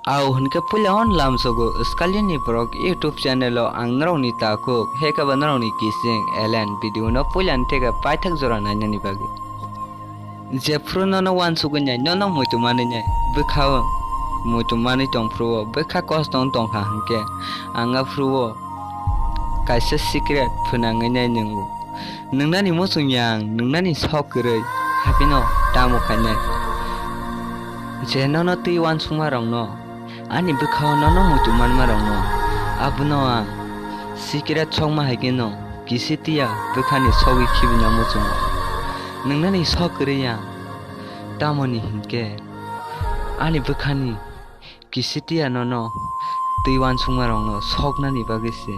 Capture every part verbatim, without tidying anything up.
Au hwnkhe puila on lamsogo Scully ni borok YouTube channel o ang norokni takhuk, hekhe ba norokni kising alien video no puila ni theke paithak jora nainani bagwi. Jephru nono uansugwi nai, nono muitu manwi nai, bwkha o muitu manwi tongphru o, bwkha kosto wng tongkha hwnkhe ang aphru o kaisa secret phwnangwi nai nwngo. Nwngnani muchung yang, nwngnani sok kwrwi, haphino tamo khainai. Je nono twi uansukma rokno, ani bwkhao nono muitu manma rokno, abono ang secret sokma hai kheno kisi tiya bwkhani sogwi khibina muchungo. Nwngnani sok kwrwi yang, tamoni hinkhe ani bwkhani kisi tiya nono twi uansukma rokno soknani bagwi se,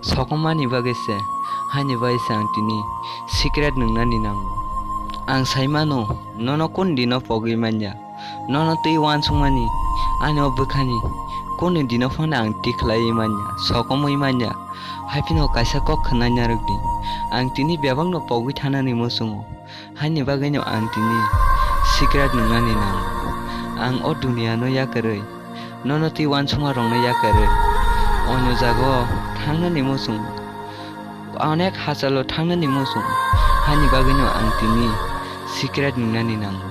sokomani bagwi se, haini bagwi se ang tini secret nwngnani nango. Ang sai mano, nono kunu dino pogwi manya, nono twi uansukmani ani o bwkhani kunu dino phano ang tikhlaiwi manya, sokomwi manya, haiphino kaisa kok khwnai narwkdi, ang tini bebakno pogwi thanani muchungo. Haini bagwino ang tini secret nwngnani nango. Ang o duniano yakarwi, nono twi uansukma rokno yakarwi, ono jago thangnani muchung, onek hachalo thangnani muchung. Haini bagwino ang tini secret nwngnani nango.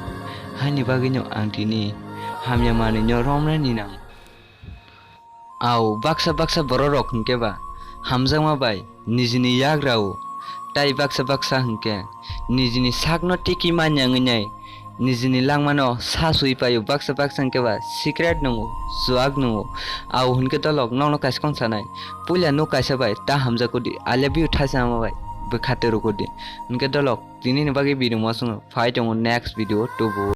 Haini bagwino ang tini hamya manwino romnani nango. Au, baksa baksa bororok hinkhe ba hamjakma bai nijini yagra o, tai baksa baksa hinkhe nijini sakno tiki manya wngwi nai, nijini langmano sa sui paio, baksa baksa hinkhe ba secret nungo, chuak nungo. Au hinkhe dolok nokno kaisa kok sanai, puila nuk kaisa bai ta hamjakudi, I love you thaisa ama bai bwkha tei rukudi. Hinkhe dolok tinini bagwi video mwswngo phai tongo next video tubu.